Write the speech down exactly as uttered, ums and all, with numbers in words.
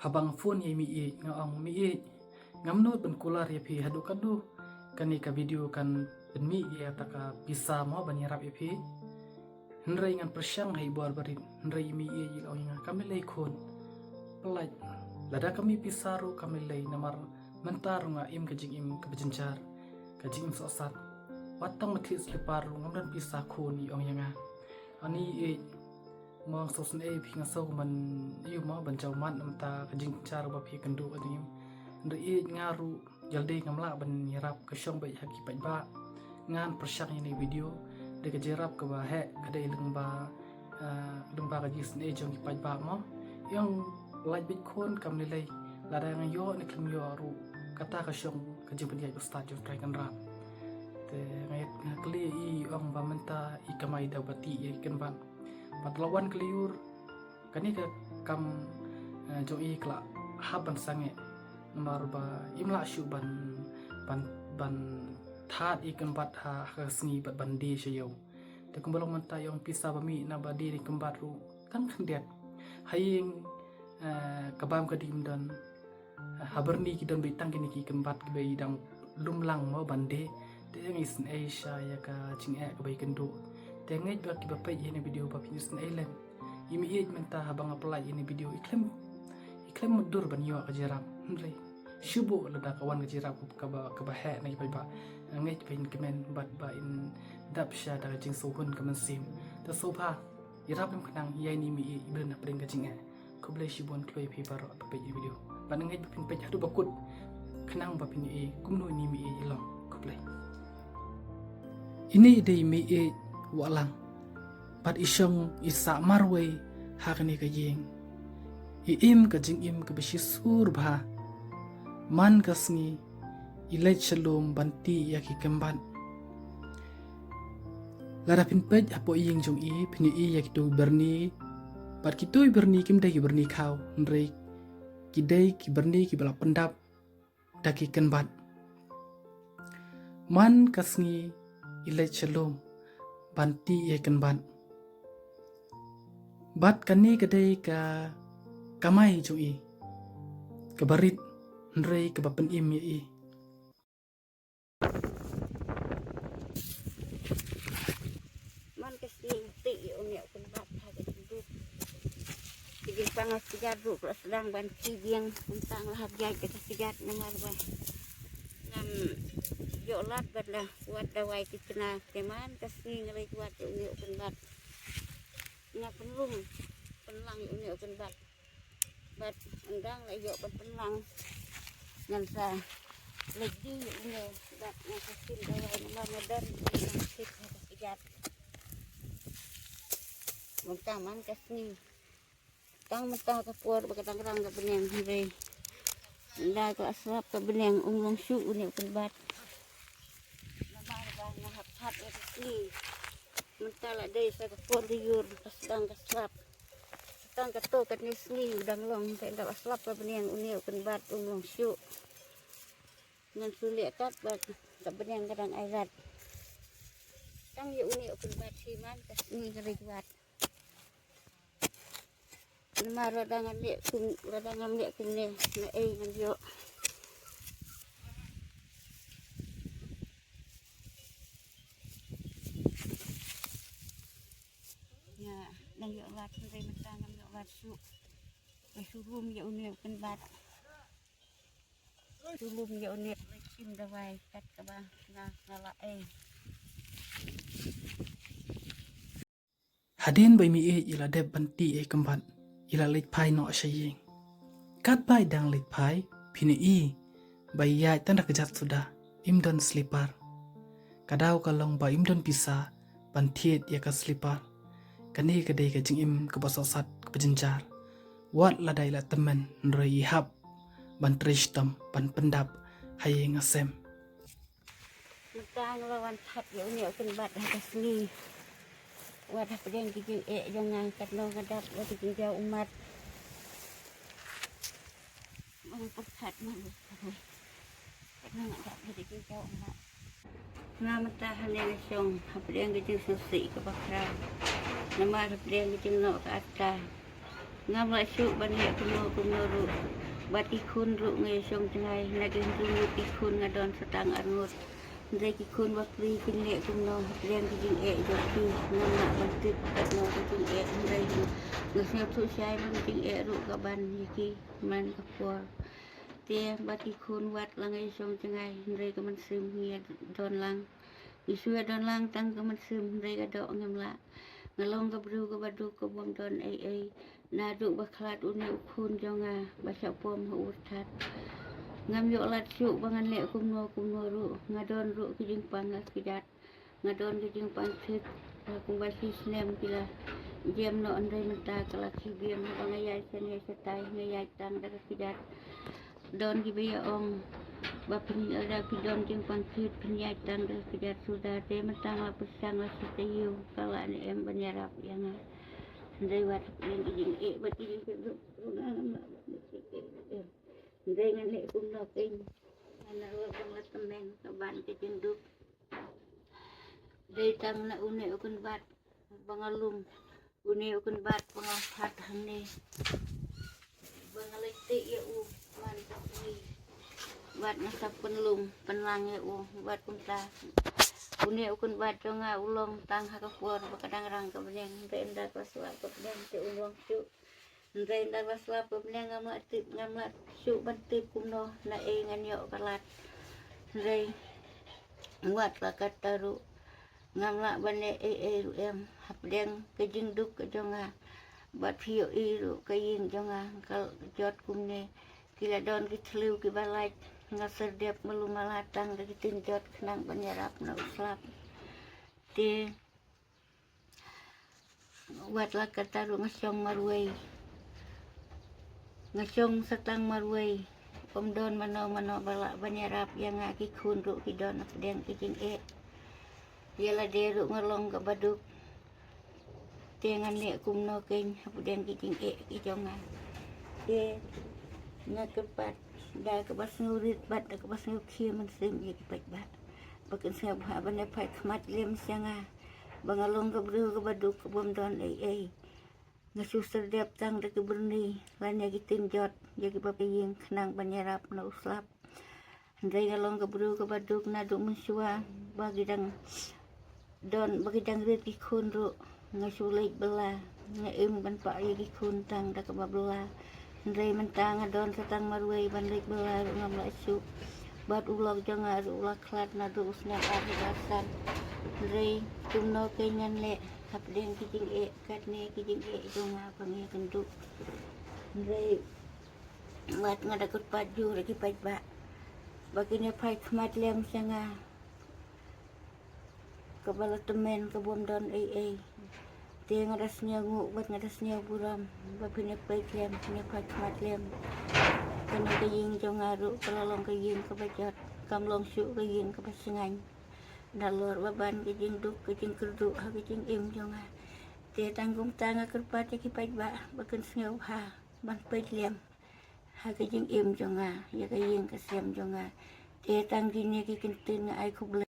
Haba nga phone ïa i Mei Ïeit nga ong, Mei Ïeit, ngam nud ban kular ïa phi haduh katno kane ka video kan pynmih ïa kata ka pisa mo ban ïarap ïa phi. Hynrei ngan pyrshang ha i bor barit. Hynrei i Mei Ïeit i la ong ïa nga, kam lei lei khun. Pyllait. Lada ka mih pisa ruh kam lei lei, namar mynta ruh nga im ka jingim kaba jynjar, ka jingim sohsat. Wat tang ma thied slipar ruh ngam don pisa khun, i ong ïa nga. Ani i Ïeit, mo nga sngewsynei ïa phi, nga sngew ban ïoh mo ban jaw mat na bynta ka jingjynjar ba phi kynduh ha ka jingim. Hynrei i Ïeit, nga ruh ïa lade ngam lah ban ïarap, ka shong beit ha ki paidbah. Ngan pyrshang ïa kane ka video. Dei ka jingïarap kaba heh ka dei lyngba, ah, lyngba ka jingsynei jong ki paidbah mo. I ong, lait beit khun, kam lei lei. Lada nga ïoh ne khlem ïoh ruh, kata ka shong ka jingpynïaid ba stad jong U Trai Kynrad. Te nga ïa, nga kylli i, i ong ba mynta i kamai da ba tih ïa ki kynbat. Bad la wan ka lyiur, kane ka kam, eh, jong i ka la hap ban sangeh. Namar ba im lah shuh ban, ban, ban thad ïa ki kynbat ha, ha ka sngi bad ban die sha ïew. Te kumba long mynta i ong, pisa ba mih na ba die ïa ki kynbat ruh tang khyndiat. Ha ïing, eh, ka bam ka dim don. Ha byrni ki don beit tang kine ki kynbat kiba i dang lum lang mo ban die. Te nga isynei sha ïa ka jingeh kaba i kynduh. Te ngeit ba kiba peit ïa kane ka video ba phin isynei lem. I Mei Ïeit mynta haba nga pyllait ïa kane ka video i khlem, i khlem mutdur ban ïoh ka jingïarap. Hynrei shu buh lada ka wan ka jingïarap kaba, kaba heh na ki paidbah. Ngeit ba in kmen bad ba in dap sha da ka jingsngewhun ka mynsiem. Te sngewbha ïarap lem khnang ïa ine i Mei Ïeit iba don hapdeng ka jingeh. Khublei shibun khlem ïa phi baroh ba peit ïa kane ka video. Bad nga ngeit ba phin peit haduh ba kut khnang ba phin ïohi kumno ine i Mei Ïeit i long. Khublei. Ine i dei i Mei Ïeit Wahlang. Bad i shong i sah marwei ha kane ka ïing. I im ka jingim kaba shisur bha. Man ka sngi i leit sha lum ban tih ïa ki kynbat. Lada phin peit hapoh ïing jong i phin ïohi ïa kito ki byrni. Bad kito ki byrni kim dei ki byrni khaw, hynrei ki dei ki byrni kiba la pyndap da ki kynbat. Man ka sngi i leit sha lum ban tih ïa ki kynbat. Bad kane ka dei ka kamai jong i kaba rit, hynrei kaba pynim ïa i. Man ka sngi tih ïa une u kynbat ha ka jingduk. Ka jingpang ha sigat ruh ka la sdang ban tih biang, mynta nga la hap ïaid da ka sigat namar ba ngam ïoh lad ban da wad dawai ki chna. Te man ka sngi nga leit wad ïa une u kynbat. Nga pynlum pynlang ïa une u kynbat. Bad ynda nga la ïoh ban pynlang, ngan sa leit die ïa une bad ngan sa shim dawai namar nga don ïa une ngan shim ha ka sigat. Mynta man ka sngi, tang mynta ka por ba ka dang rang ka bneng, hynrei ynda ka la slap ka bneng um long shuh une u kynbat. Namar ba nga hap thad ïa ka sngi. Mynta la dei sa ka por lyiur, ka sdang ka slap. Tang kato katne sngi u dang long, te ynda la slap ka bneng une u kynbat um long shuh. Ngan shu leh kat ba ka bneng ka dang ai rat. Tang ïa une u kynbat hi man ka sngi ka leit wad. Namar lada ngan leh kum, lada ngan leh kumne, nga ei ngan ïoh. Nga nang ïoh lad, hynrei mynta ngam ïoh lad shuh. Nga shu lum ïa une u kynbat. Shu lum ïa une, leit shim dawai kat kaba nga, nga la ei. Hadien ba i Mei Ïeit i la dep ban tih ïa i kynbat, i la leit phai noh sha ïing. Katba i dang leit phai, phin ïohi ba i ïaid tang da ka kjat suda, im don slipar. Ka daw ka long ba im don pisa ban thied ïa ka slipar. Kane ka dei ka jingim kaba sohsat kaba jynjar. Wat lada i la tymmen, hynrei i hap ban trei shitom ban pyndap ha ïing ha sem. Mynta nga la wan thad ïa une u kynbat ha ka sngi. Wat hapdeng ki jingeh jong nga, katno nga dap ïa ki jingjaw ummat. Nga pyrkhat ma nga, katno nga dap ïa ki jingjaw ummat. Nga mynta hangne nga shong hapdeng ki jingsngewsih kaba khraw. Namar hapdeng ki jingnoh ka ata. Ngam lah shuh ban leh kumno kumno ruh. Bad ki khun ruh nga ïa shong jngai, na ki hynriew ngut ki khun nga don sa tang arngut. Hynrei ki khun bapli kin leh kumno, hapdeng ki jingeh jong ki. Ngam lah ban tip katno ka jingeh, hynrei nga sngewthuh shai ba ka jingeh ruh ka ban ïa ki man ka por. Te bad ki khun wat la nga ïa shong jngai, hynrei ka mynsiem ngi ïa don lang. Ngi shu ïa don lang tang ka mynsiem, hynrei ka doh ngim lah. Nga long ka briew kaba duk, ka bym don ei ei. Naduh ba khlad une u khun jong nga ba shah pom ha u thad, ngam ïoh lad shuh ba ngan leh kumno kumno ruh. Nga don ruh ki jingpang ka kjat, nga don ki jingpang thit. Kumba shi snem ki la jem noh, hynrei mynta ka la khih biang. Ba nga ïaid shane shatai, nga ïaid tang da ka kjat. Don kiba ïa ong ba phin, lada phi don jingpang thit phin ïaid tang da ka kjat suda. Te mynta nga la pyrshang, la shu taïew, ka lah ne em ban ïarap ïa nga. Hynrei wat hapdeng ki jingeh bad ki jingkyrduh ruh nga ngam lah ban leh. Hynrei ngan leh kumno keiñ? Nga la ong ba nga la tymmen, ka ban ka jingduk. Dei tang na une u kynbat ba nga lum, une u kynbat ba nga thad hangne, ba nga leit teh ïa u man ka pngi. Bad nga sa pynlum pynlang ïa u, bad kumta une u kynbat jong nga u long tang ha ka por ba ka dang rang ka bneng. Hynrei ynda ka sla ka bneng te un long shuh. Hynrei ynda ka sla ka bneng ngam lah tip, ngam lah shuh ban tip kumno na ei ngan ïoh ka lad. Hynrei wat la katta ruh ngam lah ban leh ei ei ruh em hapdeng ka jingduk ka jong nga. Bad phi ïohi ruh ka ïing jong nga ka jot kumne. Ki la don ki thliew kiba lait, nga serdep malu mala tang da ki tin jot khnang ban ïarap na u slap. Te wat la katta ruh nga shong marwei. Nga shong sa tang marwei. Ym don mano mano ba lah ban ïarap ïa nga, ki khun ruh ki don hapdeng ki jingeh. Ïa lade ruh nga long kaba duk. Te ngan leh kumno keiñ hapdeng ki jingeh ki jong nga? Te nga kyrpad da kaba sngewrit bad da kaba sngewkhia mynsiem ïa ki paidbah ba kin sngewbha ban ïa phai khmat lem sha nga, ba nga long ka briew kaba duk ka bym don ei ei. Nga shu serdep tang da ki byrni lane ki tin jot ïa kiba pynïeng khnang ban ïarap na u slap. Hynrei nga long ka briew kaba duk naduh mynshuwa ba ki dang don, ba ki dang rit ki khun ruh. Nga shu leit bylla, nga im ban pah ïa ki khun tang da kaba bylla. Hynrei mynta nga don sa tang marwei, ban leit bylla ruh ngam lah shuh. Bad u lok jong nga ruh u la khlad naduh u snem ar hajar san. Hynrei kumno keiñ ngan leh hapdeng ki jingeh katne, ki jingeh jong nga ba nga ïakynduh? Hynrei wat nga da kyrpad jur ïa ki paidbah ba kin ïa phai khmat lem sha nga, kaba la tymmen ka bym don ei ei. Te nga da sngewnguh bad nga da sngew burom ba phin ïa peit lem, phin ïa phai khmat lem. Kane ka ïing jong nga ruh ka la long ka ïing kaba jot, kam long shuh ka ïing kaba shngaiñ. Nalor ba ban ka jingduk ka jingkyrduh ha ka jingim jong nga. Te tang kumta nga kyrpad ïa ki paidbah ba kin sngewbha ban peit lem ha ka jingim jong nga, ïa ka ïing ka sem jong nga. Te tang kine ki ktien nga ai khublei.